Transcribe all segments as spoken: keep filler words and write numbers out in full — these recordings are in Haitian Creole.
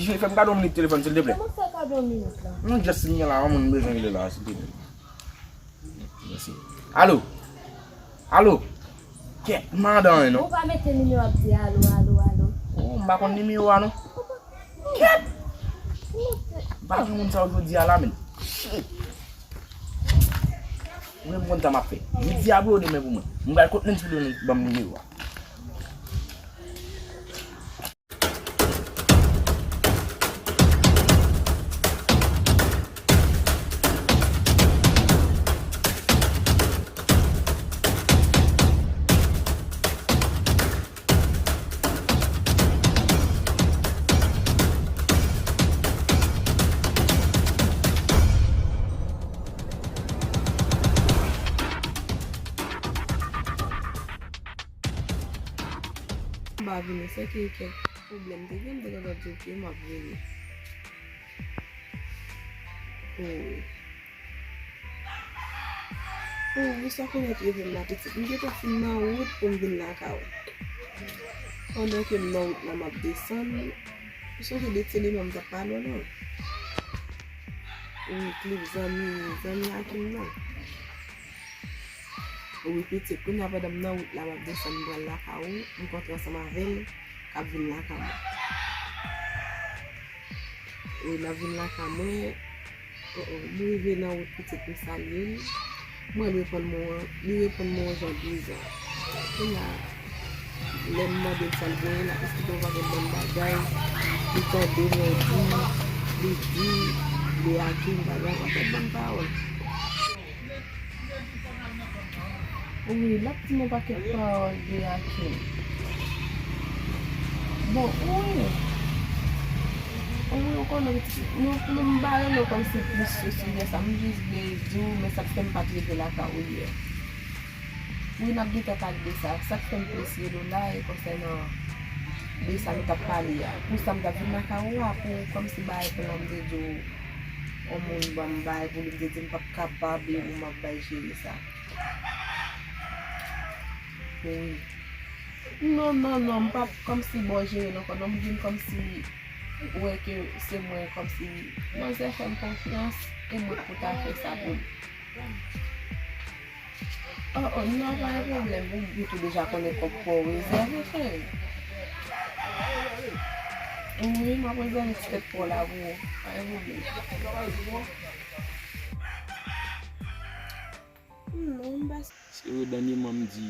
Jay, fè m kado yon minit telefòn, silteplè. Kòman fè kado yon minit la? Non, just sinyal la, yon moun bezwen rele la, silteplè. Mèsi. Alo? Alo? Kèt, m pa tande anyen, non. Ou pa mete nimewo ap di alo, alo, alo. Oh, m pa konn nimewo a, non. Kèt! M pa jwenn moun sa yo jodi a la, men. Shit! Mwen, m konn sa m ap fè. Jodi a pou yo, demen pou mwen. M pral kot Nancy pou li ban m nimewo a. M pa vini, se ke kèk pwoblèm te gen, m te gentan di w ke m ap vini. Oh. Oh, wi, sa konnen rive m la pitit. M gentan fin nan wout pou m vin lakay ou. Pandan ke m nan wout la, m ap desann. Ou sonje de Tini, m t ap pale w, non? Wi, klip zanmi, zanmi Akim nan. Wi, pitit, kounye a pandan m nan wout la, m ap desann, m pral lakay ou, m kontre ansanm avè l, k ap vin lakay mwen. Wi, l ap vin lakay mwen. Oh, oh, m rive nan wout pitit, m salye l. M wè l reponn mwen, li reponn mwen yon jan bizar. Kounye a, lè m mande l sa l genyen, l ap esplike yon pakèt bann bagay. Li tande mwen di, li di, li Akim bagay, yon pakèt bann pawòl. Wi, l ap di m yon pakèt pawòl de Akim. Bon, wi. Wi, ou konnen, nou, nou, m pa renmen kòmsi plis sou sijè sa. M jis vle di w, men sa k fè m pa t rive lakay ou yè. Wi, n ap gentan pale de sa. Sa k fè m plis rele w la, e konsènan de sa nou t ap pale a. Pou sa m t ap vin lakay ou a, pou kòmsi bay plan, m te di w, yon moun ban m bay pou li, m te di m p ap kapab, e ou m ap bay jere sa. Wi. Non, non, non, m p ap kòmsi ba w jere l ankò, non, m vin kòmsi wè ke se mwen kòmsi manzè fè m konfyans, e mwen k pou ta fè sa pou li. Oh, oh, non, pa gen pwoblèm, ou, ou tou deja konnen kòb pa w rezève, cheri. Wi, m ap rezève ti tèt pa w la pou ou, pa gen pwoblèm. Non, m pa. Se vre, dènyèman m di,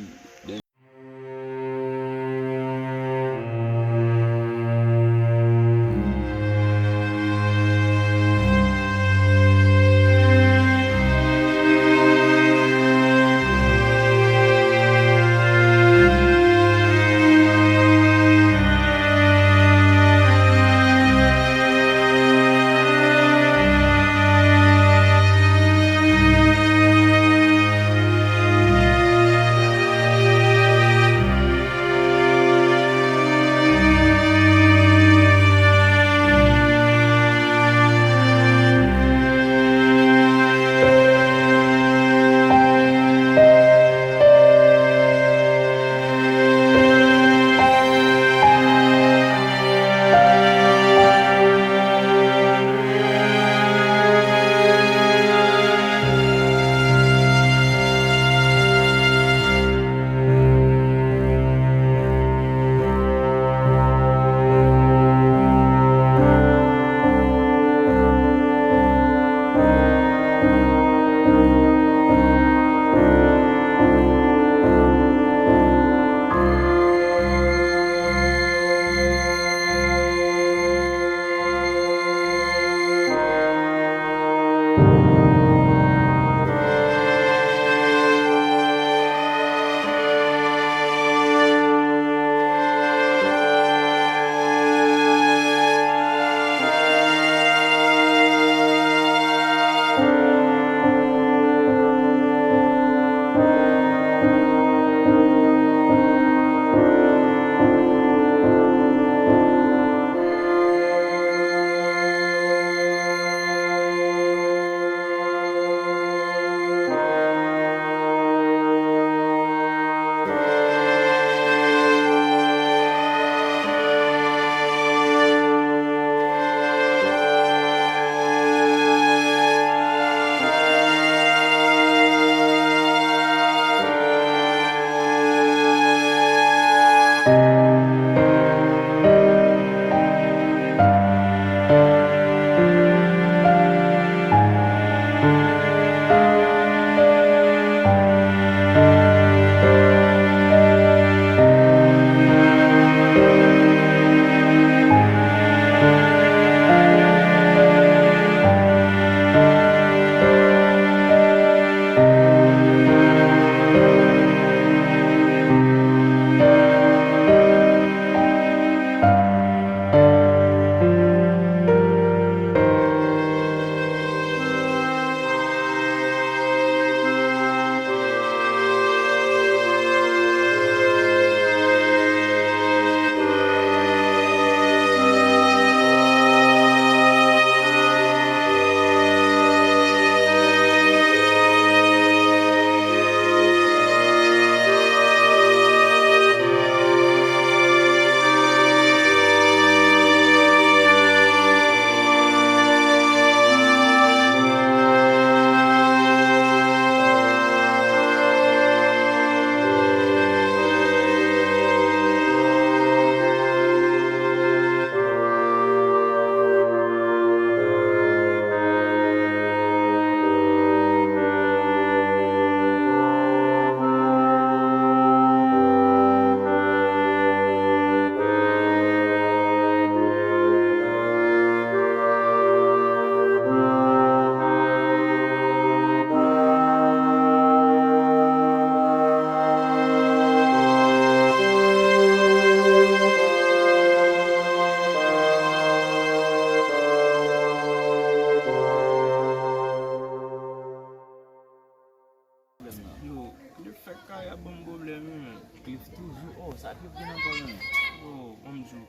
Yo fèk kay ap ban m pwoblèm, wi, men. Cliff toujou, oh, sa Cliff gen nan kò l, men. Oh, ban m di w.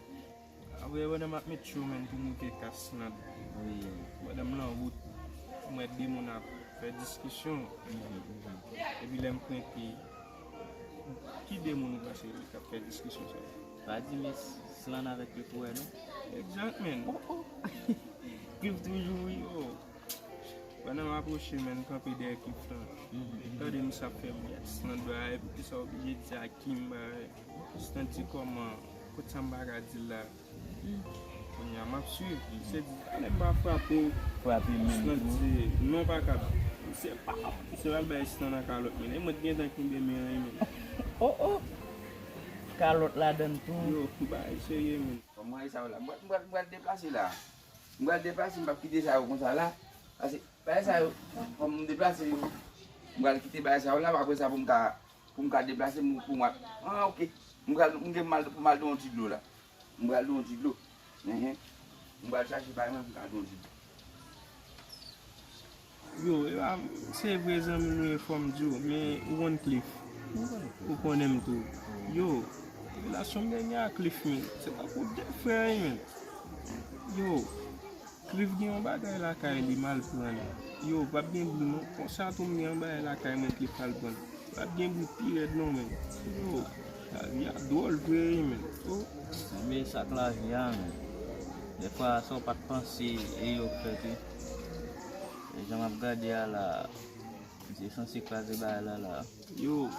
Apre, pandan m ap met cho, men, pou m moute kas nan. Wi. Pandan m nan wout, m wè de moun ap fè diskisyon. Mhm, mhm. Epi lè m pran pi, ki de moun ou panse ki ap fè diskisyon sa yo? Pa di men Slan avèk yo pou wè non. Egzak, men. Oh, oh. Cliff toujou wi. Yo. Pandan m apwoche, men, m kanpe dèyè Cliff lan. Mhm, mhm. Tande misye ap fè m, yes, nan dwa, epi sa oblije di a Kim bagay. Stan di kòman, kot sa m pa ka di l la. Kounye a m ap swiv. Misye di, talè m pa frape w. Frape men Stan tou. Di, non, pa ka. Misye pa, misye pa bay Stan nan kalòt, men. E mwen t gentan kenbe men an, men. Oh, oh. Kalòt ladann tou. Yo, bagay serye, men. Kòman e sa yo la? M pral, m pral, m pral deplase la. M pral deplase, m p ap kite sa yo konsa la. Paske bagay sa yo, fò m deplase yo. M pral kite bagay sa yo la, apre sa pou m ka, pou m ka deplase, m, pou m al. Ah, ok. M pral, m gen mal, pou m al dwe yon ti dlo la. M pral dwe yon ti dlo. Enhen. M pral chache bagay mwen pou m ka dwe yon ti dlo. Yo, e pa, se vre zanmi nou ye, fò m di w, men ou konn Cliff. Ou konnen m tou. Yo, relasyon m te gen ak Cliff, men, se tankou de frè, wi, men. Yo, Cliff gen yon bagay lakay li m al pran. Yo, p ap gen bri non, konsa tou m gen yon bagay lakay mwen Cliff al pran. P ap gen bri pi rèd non, men. Yo, lavi a dwòl vre, wi, men. Oh. Men sa k lavi a, men. Dèfwa, sa w pa t panse, e yo k fèt, wi. E jan m ap gade a la, misye sanse kraze bagay la, la. Yo,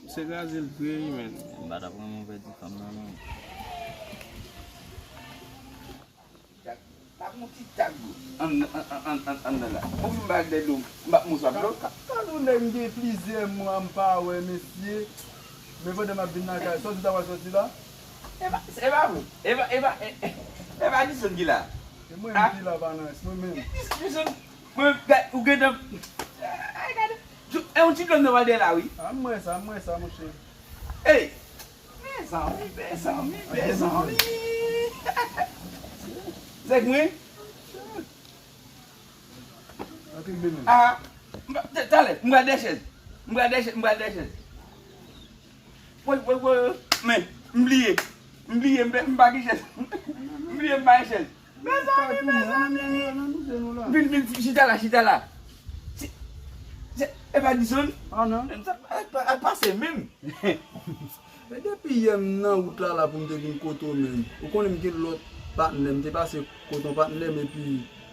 se kraze l vre, wi, men. M pa t ap renmen pèdi fanm nan, non. Tag, pa gon ti tag dlo anndan la. Ou vin ba dèyè dlo, m pa mouch ap dlo. Ka, ka, ka nou nèg m gen plizyè mwa m pa wè mesye. Men pandan m ap vin lakay, sòti ta pral sòti la? E pa, e pa vre. E pa, e pa, e, e, e pa Dison ki la. E mwen menm ki la, pa nan, se mwen menm. Dison, mwen, ou gentan, ay, gade. E yon ti dlo m nan pral dèyè la, wi. A, m wè sa, m wè sa, monchè. Ey! Mezanmi, mezanmi, mezanmi. Zèk mwen. Ah, talè, m pral dèyè chèz. M pral dèyè chèz, m pral dèyè chèz. Woy, woy, woy, woy. Men, m bliye. M bliye, m pa gen chèz. M bliye, m pa gen chèz. Mezanmi, mezanmi. Vin, vin, chita la, chita la. Se, se, e pa Dison? Ah, non. Sa, al, al pase menm. Men depi yè m nan wout la, la pou m te vin kote w menm. Ou konnen m gen lòt patnè, m te pase kote yon patnè m epi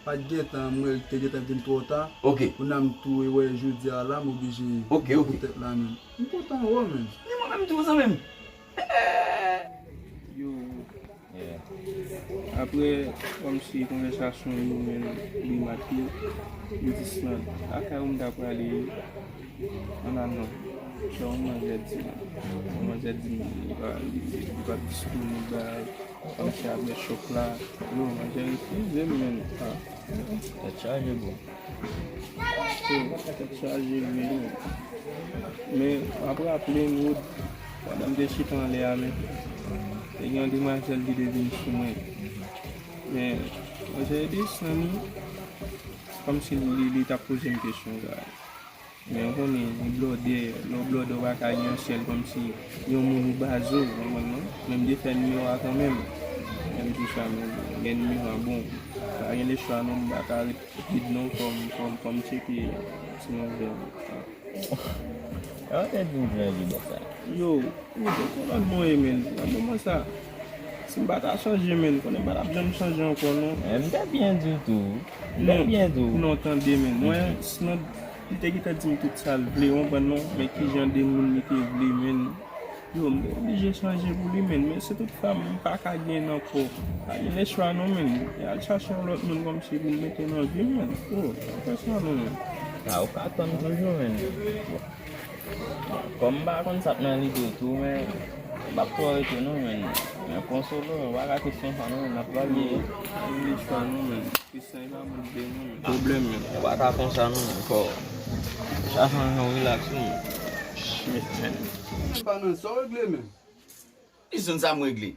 pa t gen tan, m wè l te gentan vin twò ta. Ok. Kounye a m tou wè jodi a la, m oblije pote tèt la menm. M kontan wè w menm. Ni mwen menm tou, zanmi m. Yo. Apre, kòmsi konvèsasyon yo, men, li make, m di Slan, lakay ou m ta prale, an avan, sa yon manzè di m, yon manzè di m, li pa, li, li pa disponib, bagay, kòmsi apre chòk la, yo, manzè refize m, men, ah. Tèt chaje, bro. Yo, tèt chaje vre, wi. Men, m ap raple m, Wood, pandan m te chita anlè a, men, te gen yon demwazèl ki te vin sou mwen. Men, manzè desann, wi, kòmsi li, li, li t ap poze m kesyon, sa. Men, ou konnen, li blòdè, lè w blòdè, ou pa ka gen yon sèl, kòmsi, yon moun ou baze w, ou konprann, non? Men m te fè nimewo a kanmenm. Men m di sa, men, gen nimewo a, bon, pa gen lechwa, non, m pa ka ret Kid non, fò m, fò m, fò m tcheke ti manzè. Yo, yo, se yon lòt moun ye, men. Nan moman sa, si m pa ta chanje, men, konnen m pa t ap janm chanje ankò, non. Men m te byen di w tou. M te byen di w. Non, tande, men. Mwen, sinon, li te gentan di m tout sa l vle, ou konprann, non? Men ki jan de moun li te vle, men. Yo, m te oblije chanje pou li, men, men se tout fwa m pa ka gen ankò. Pa gen lechwa non, men. E al chache yon lòt moun kòmsi pou m mete nan vi m, men. Oh, pa fè sa non, men. A, ou ka tann toujou, men. Kòm m pa konn sa k nan lide w tou, men m p ap twò rete non, men. Men konsole w, ou pa ka kesyon sa non, men n ap pale. Pa gen lechwa non, men. Pwoblèm, men. Yo pa ka konsa non, men, fò chache yon jan relax, non. Shit, men. Mwen pa nan sa w regle, men. Li sonn sa m regle.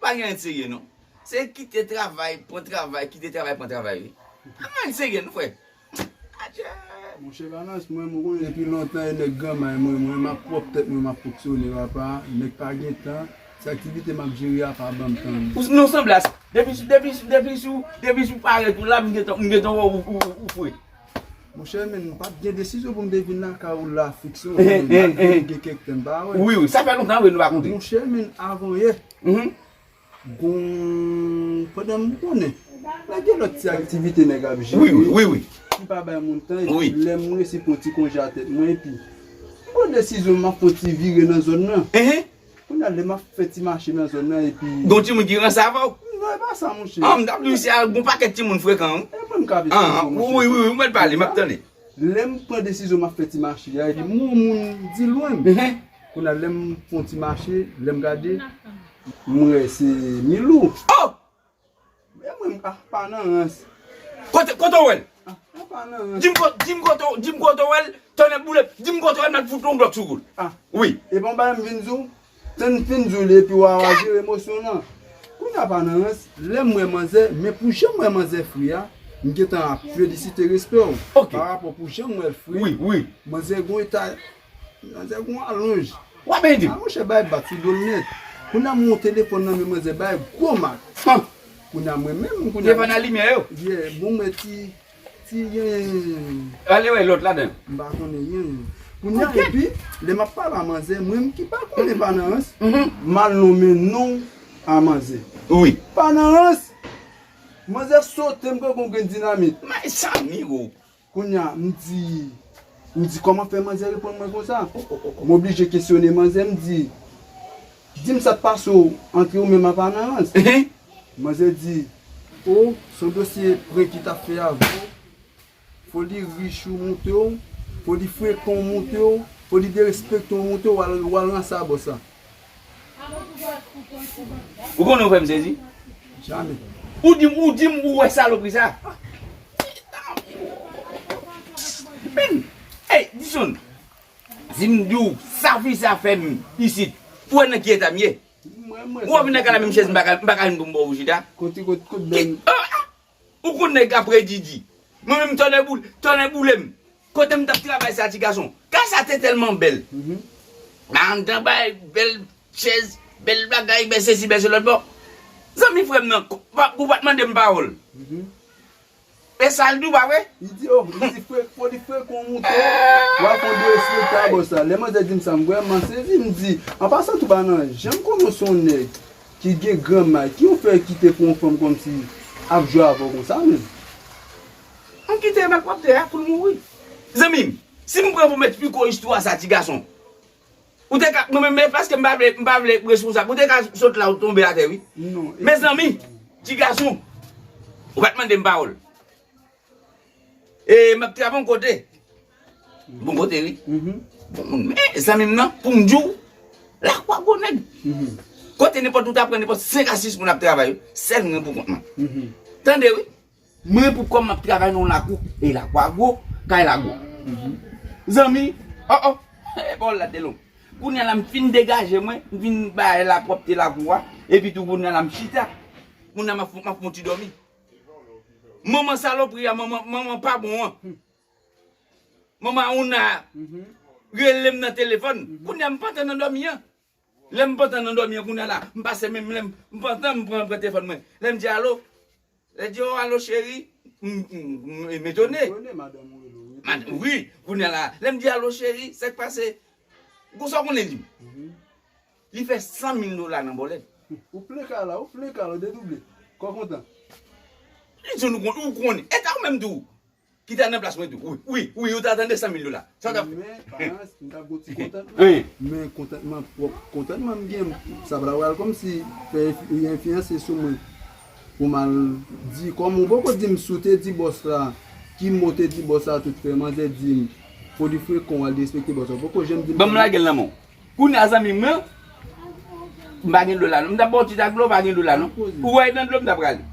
Pa gen anyen serye, non. Se kite travay, pran travay, kite travay, pran travay, wi. Pa gen anyen serye, non, frè. Adje. Monchè Balans, mwen, mwen konnen depi lontan e nèg granmay mwen, mwen, m ap pwòp tèt mwen, m ap fonksyone, papa. Nèg pa gen tan. Se aktivite m ap jere a pa ban m tan. Ou, nou sanble a sa. Depi, depi, depi sou, depi sou parèt ou la, m gentan, m gentan wè ou, ou, ou fre. Monchè, men, m pa t gen desizyon pou m te vin lakay ou la, fiks, non. M pa t vin gen kèk tan, m pa wè. Wi, wi, sa fè lontan, wi, nou pa kontre. Monchè, men, avan yè, gon, pandan m konnen, la gen lòt ti aktivite nèg ap jere, wi, wi, wi, wi, ki pa bay moun tan, epi, wi, lè m resi pran ti konje a tèt mwen, epi, m pran desizyon, m ap fè yon ti vire nan zòn nan. Kounye a, lè m ap fè ti mache nan zòn nan, epi gon timoun ki ranse avè w? Non, e pa sa, monchè. Ah, m t ap di w se a gon pakèt timoun frekan, wi. E mwen m ka vin. Ah, wi, wi, wi, wi, mwen pale, m ap tande. Lè m pran desizyon, m ap fè ti mache a, epi m wè yon moun di lwen m. Kounye a, lè m fè yon ti mache, lè m gade, m wè se Milou. Oh! E mwen, ah, pa nan rans. Kote, kote w wè l? Ah, pa nan rans. Di m ko-, di m kote, di m kote w wè l, tonnè boule, di m kote w wè l, m ap fout yon glòk sou kou l. Ah. Wi. E bon, bagay m vin di w, tann fin di w li, epi w a, w a jere emosyon w lan. Kounye a pa nan rans, lè m wè manzè, men pou jan m wè manzè fre a, m gentan ap felisite respè w. Ok. Pa rapò pou jan m wè l fre. Wi, wi. Manzè gon eta Manzè gon alonj. W ap byen di. Ah, monchè, bay bat sou do l nèt. Kounye a m wè yon telefòn nan men manzè, bay gwo mak. Kounye a mwen menm, kounye a telefòn a limyè yo. Yeah, bon, mwen ti, ti, yeah. Ale wè lòt ladan. M pa konnen, yeah. Kounye a, epi, lè m ap pale a manzè, mwen menm ki pa konnen pa nan rans, m al nonmen non a manzè. Wi. Pa nan rans. Manzè sote m tankou yon grenn dinamit. Mezanmi, wo. Kounye a, m di, m di, kòman fè manzè reponn mwen konsa? M oblije kesyone manzè, m di, di m sa k pase w antre ou menm ak Panarans. Manzè di, o, se yon dosye prank li t ap fè avè w. Fò li rich ou moute w, fò li frekan w moute w, fò li derespekte w moute w, w al, w al ranse a bòs la. Ou konnen ou fè m sezi? Jamè. Ou di m, ou di m ou wè salopri sa? Men, ey, Dison, si m di w sa fi sa fè m isit, ou wè nan ki eta m ye? Ou wè vin nan kay la menm chèz m pa ka, m pa ka jwenn pou m ba w chita? Kote, kote, kote bèl. Ou konn nèg ap redi di. Mwen menm tonnè boule, tonnè boule m. Kote m t ap travay sa ti gason. Kay sa te tèlman bèl. Anndan bay bèl chèz, bèl bagay, bèl sesi, bèl se lòt bò. Zanmi frè m nan, ou pa t mande m pawòl. E sa l di w pa vre? Li di, o, li di, fre, fò li frekan w moute w, w al fè yon derespekte a bòs la. Lè manzè di m sa, m vrèman sezi, m di, an pasan tou pa nan, jan m konnen w se yon nèg ki gen granmay, ki w fè kite pou yon fanm kòmsi ap jwe avè w konsa menm? M kite malpwòpte a pou l mouri. Zanmi m, si m pran pou m eksplike w istwa sa ti gason, ou te ka, mwen menm, men paske m pa vle, m pa vle responsab, ou te ka sot la ou tonbe atè, wi. Mezanmi, ti gason, ou pa t mande m pawòl. E m ap travay yon kote. Bon kote, wi. Bon moun. Men, zanmi m nan, pou m di w, lakwa gwo nèg. Kote nenpòt ou ta pran nenpòt senk a sis moun ap travay, wi. Sèl mwen pou kont mwen. Tande, wi. Mwen pou kòm m ap travay nan yon lakou. E lakou a gwo, kay la gwo. Zanmi, o, o. E pawòl la te long. Kounye a la, m fin degaje mwen, m fin bay lapwòpte lakou a. Epi tou, kounye a la, m chita. Kounye a, m ap, m ap fon ti dòmi. Manman salopri a, manman, manman pa bon an. Manman Aouna a rele m nan telefòn. Kounye a m pantan nan dòmi an. Lè m pantan nan dòmi an, kounye a la, m pase menm lè m, m pantan, m pran, pran telefòn mwen. Lè m di alo, lè di, o, alo cheri, m, m, m, m etone. Etone, madanm ou rele w, etone. Mad-, wi, kounye a la, lè m di alo cheri, sa k pase? Gon sa w konnen di m. Li fè san mil dola nan bòlèt. Ou plen kay la, ou plen kay la, ou dedouble. Kò kontan. Li di nou kon-, ou konnen. E ta ou menm tou. Ki ta nan plas mwen tou. Wi, wi, wi, ou ta tande san mil dola. Sa w t ap fè? Men, Panarans, m t ap gon ti kontantman. Wi. Men kontantman, pwòp kontantman m gen, sa pral pral kòmsi fè enfliyanse sou mwen. Pou m al di, kòm ou poko di m si w te di bòs la, ki mo w te di bòs la tout fè, manzè di m, fò li frekan w al derespekte bòs la. Ou poko janm di m. Ban m lage l nan men w. Kounye a zanmi m nan, m pa gen dlo la non. M t ap ba w ti tak dlo, m pa gen dlo la non. Ou wè nan dlo m t ap rale.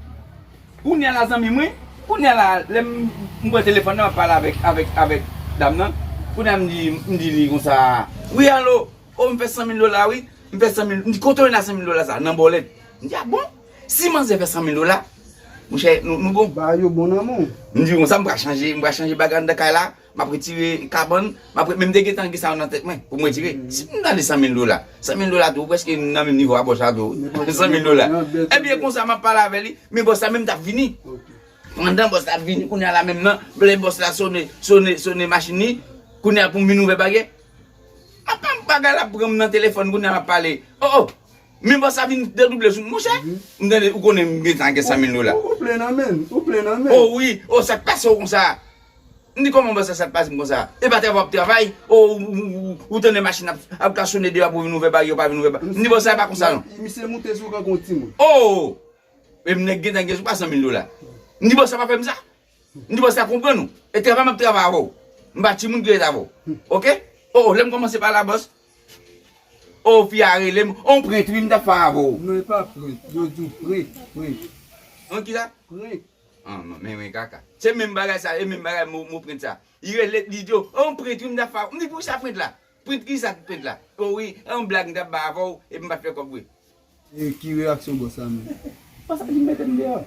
Kounye a la zanmi mwen, kounye a la, lè m, m pran telefòn nan, m ap pale avèk, avèk, avèk dam nan. Kounye a m di, m di li konsa, wi, alo, o, m fè san mil dola, wi. M fè san mil, m di, kote w jwenn san mil dola sa? Nan bòlèt. M di, a bon? Si manzè fè san mil dola, monchè, nou, nou bon. Bagay yo bon nan men w. M di konsa, m pral chanje, m pral chanje bagay anndan kay la. M ap retire kabann, m ap re-, men m te gentan gen sa yo nan tèt mwen pou m retire. Si m tande san mil dola, san mil dola tou, ou prèske nan menm nivo a bòs la tou. San mil dola. Ebyen, konsa, m ap pale avè li, men bòs la menm t ap vini. Pandan bòs la ap vini, kounye a la menm nan, lè bòs la sone, sone, sone machin li, kounye a pou m vin ouvè bagay. Apa bagay la pran m nan telefòn, kounye a m ap pale. Oh, oh! Men bòs la vin dedouble sou m, monchè. M tande, ou konnen m gentan gen san mil dola. Ou, ou plen nan men, ou plen nan men. Oh wi, oh, sa k pase w konsa? M di, kòman bòs la, sa k pase m konsa? E pa travay w ap travay, oh, ou, ou, ou, ou tande machin ap, ap ka sone deyò pou vin ouvè bagay, ou pa vin ouvè bagay. M di, bòs la, e pa konsa non. Misye moute sou w tankou yon timoun. Oh! E m nèk gentan gen sou pa san mil dola. M di, bòs la, pa fè m sa. M di, bòs la, konprann ou. E travay m ap travay avè w. M pa timoun ki ret avè w. Oke? Oh, lè m kòmanse pale a bòs. Oh, fi a rele m. Oh, prent wi, m t ap fè avè w. Non, e pa prent. Yo di w prank, prank. An ki sa? Prank. Ah, non, men, men kaka. Se menm bagay sa, e menm bagay mo, mo prent sa. Li rele, li di, oh, prent wi, m t ap fè avè w. M di, poukisa prent la? Prent ki sa ki prent la? Oh wi, e yon blag m t ap bay avè w, epi m pa t fè kòb vre. E ki reyaksyon bòs la menm? Bòs la di m mete m deyò.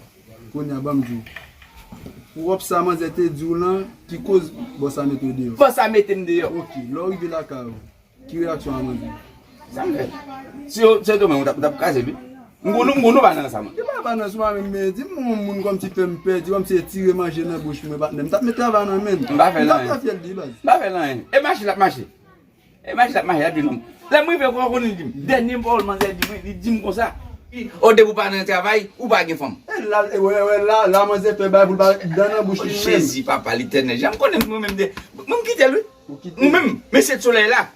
Kounye a, ban m di w. Pou wòp sa manzè te di w lan, ki koz bòs la mete w deyò? Bòs la mete m deyò. Oke, lè w rive lakay ou, ki reyaksyon a manzè? Sa m fè? Si yo, se yo menm, ou t ap, ou t ap kraze l, wi. M konn, m konn ou pa nan sa, mwen. Ki pa, pa nan sa, mwen menm, men di m yon moun kòmsi fè m pèdi, kòmsi e tire manje nan bouch mwen, patnè. M t ap met travay nan men l. M pa fè l anyen. M t ap fè fyèl li, baz. M pa fè l anyen. E mache l ap mache. E mache l ap mache, l ap vin non. Lè m rive, ou konnen li di m. Dènye pawòl manzè di mwen, li di m konsa. O, depi w pa nan travay, ou pa gen fanm. E la, e wè, wè, la, la manzè fè bagay pou l pa dan nan bouch li menm. Jezi, papa, Letènèl. Jan m konnen mwen menm de, mwen m kite l, wi. Ou kite l. Mwen menm, mesye solèy la.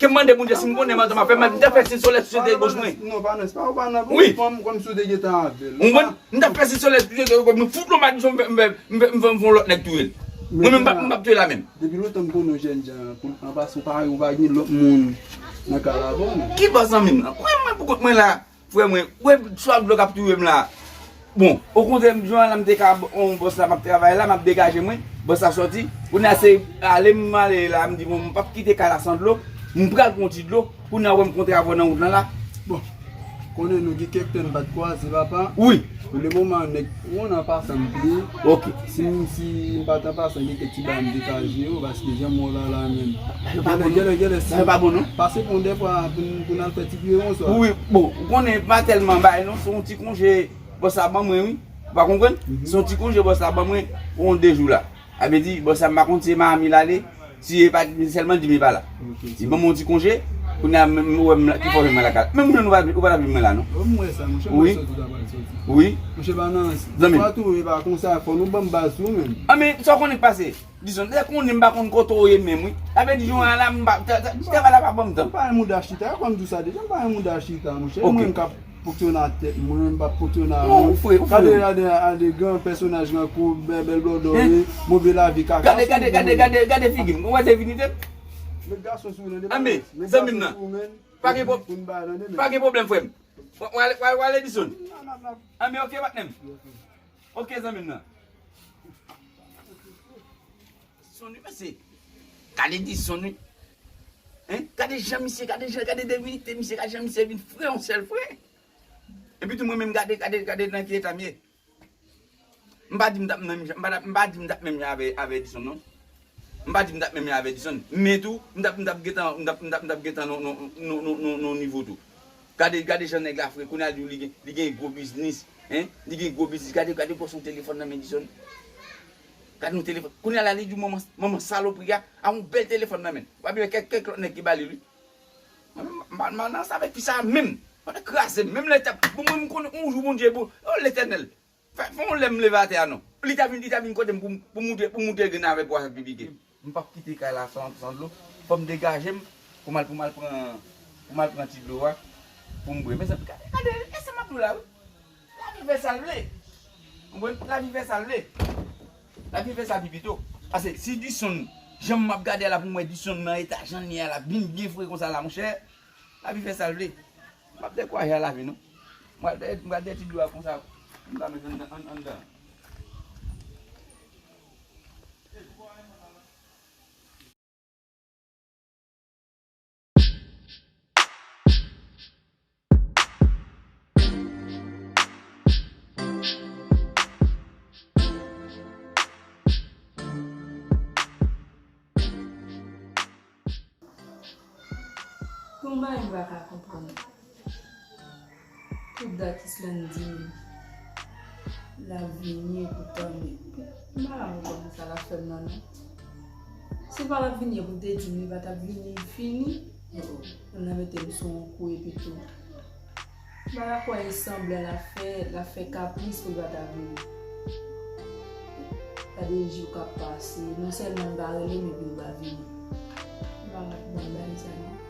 Ke m mande Bondye si m konnen manzè m ap fè, m t ap fè siy solèy sou tete gòj mwen. Non, pa nan, se pa ou pa nan, wi, fanm kòmsi w te gentan avè l. Ou konprann? M t ap fè siy solèy sou tete gòj mwen, fout lòt maji m fè, m fè, m fè, m fè yon lòt nèg touye l. Mwen menm, m p ap, m p ap touye l la menm. Depi lontan m konnen w jènjan, pou, an pasan, ou pa, ou pa gen lòt moun nan kay la avè w, non. Ki bòs zanmi m nan? Mwen, mwen pou kont mwen la. Frè mwen, wè, swa blòk ap touye m la. Bon, okontrè, m, jan la m te ka, on, bòs la m ap travay la, m ap degaje mwen, bòs la sòti. Kounye a se ale m ale la, m di, bon, m p ap kite kay la san dlo, m pral pran yon ti dlo. Kounye a wè m kontre avè w nan wout lan la. Bon, konnen nou gen kèk tan n pa t kwaze, papa. Wi. Pou le moman, nèg, ou konn an pasan m te ye. Oke. Si m, si m pa t an pasan, gen kèk ti bagay m te ka jere w, paske jan m wè w la la menm. Sa yo pa bon, non. Genlè, genlè, sa yo pa bon, non. Pase pran dèfwa pou n, pou n al fè ti pire yon swa. Wi, bon, ou konnen pa tèlman bay, non, se yon ti konje bòs la ban mwen, wi. Ou pa konprann? Mhm. Se yon ti konje bòs la ban mwen pou yon de jou la. Sa vle di, bòs la, m pa konn si e Miami l ale, si e pa, sèlman di m e pa la. Li ban mwen yon ti konje, kounye a, menm ou wè m la, ki fè w jwenn mwen lakay la. Menm ou jwenn ou pa, ou pa t ap jwenn mwen la, non. Wi. Monchè, pa nan, wi. Wi. Monchè, pa nan, zanmi m. Fwa tou, e pa konsa, fò nou ban m baz tou, menm. A, men, sa w konnen k pase? Dizon, lè konnen m pa konn kote w ye menm, wi. Sa vle di, jounen an la, m pa, ta, ta, travay la pa ban m tan. M pa yon mouda chita, kòm di w sa deja, m pa yon mouda chita, monchè. Ok. Mwen, m k ap fonksyone ak tèt mwen, m p ap fonksyone ak moun. Non, ou fre, ou fre. Gade, gade, gade, gran pèsonaj, gran kou, bèl, bèl blòdò, wi, move lavi, kaka. Gade, gade, gade, gade, gade figi m. Ou wè se divinite m? Met gason sou ou, men, zanmi m nan. Pa gen pwob-, pa gen pwoblèm, frè m. W ale, w ale, w ale, Edison. A, men, ok, patnè m. Ok, zanmi m nan. Edison, wi, mesye. Gade Edison, wi. Hein? Gade jan misye, gade jan, gade divinite misye, gade jan misye vin fre, yon sèl fre. Epi tou mwen menm, gade, gade, gade nan ki eta m ye. M pa di m t ap nan menm jan, m pa t ap, m pa di m t ap menm jan avè, avè Edison, non. M pa di m t ap menm jan avè Edison. Men tou, m t ap, m t ap gentan, m t ap, m t ap, m t ap gentan nan, nan, nan nivo tou. Gade, gade jan nèg la fre, kounye a li di w li gen, li gen gwo biznis, hein? Li gen gwo biznis. Gade, gade bòs yon telefòn nan men Edison. Gade yon telefòn. Kounye a la, li di w manman, manman salopri a, a yon bèl telefòn nan men l. W ap wè kèk, kèk lòt nèg ki ba li l, wi. Mwen, m, m, m, nan sa avèk fi sa menm. Mwen kraze m. Menm lè l t ap, bon, mwen, m konnen yon jou Bondye bon. Oh, Letènèl. Fè, fè yon lè m leve atè a non. Li ta vin, li ta vin kote m pou, pou moute, pou moute grenn avèk pwa sa k pi pike. M p ap kite kay la san, san dlo. Fò m degaje m pou m al, pou m al pran, pou m al pran ti dlo a pou m bwè. Mezanmi, gade, gade, e sa m ap di w la, wi. Lavi fè sa l vle. Ou konprann? Lavi fè sa l vle. Lavi fè sa l pi pito. Paske si Edison, jan m ap gade a la pou m wè Edison nan eta jan l ye a la, vin byen fre konsa la, monchè, lavi fè sa l vle. M ap dekouraje a lavi, non. M pral dèyè, m pral dèyè ti dlo a konsa. M pa met anndan, ann-, anndan. Gon bagay m pa ka konprann. Tout dat Islande di m l ap vini, epoutan, men m pa ka konprann sa l ap fè m nan, non. Si l pa t ap vini, epi l te di m li pa t ap vini, fini. Moun nan mete m sou yon kou, epi tou. M pa ka kwè e sanblan l ap fè, l ap fè kapris pou l pa ta vini. Gade jou k ap pase, non sèlman l pa rele m, epi l pa vini. M pa ka konprann bagay sa, non.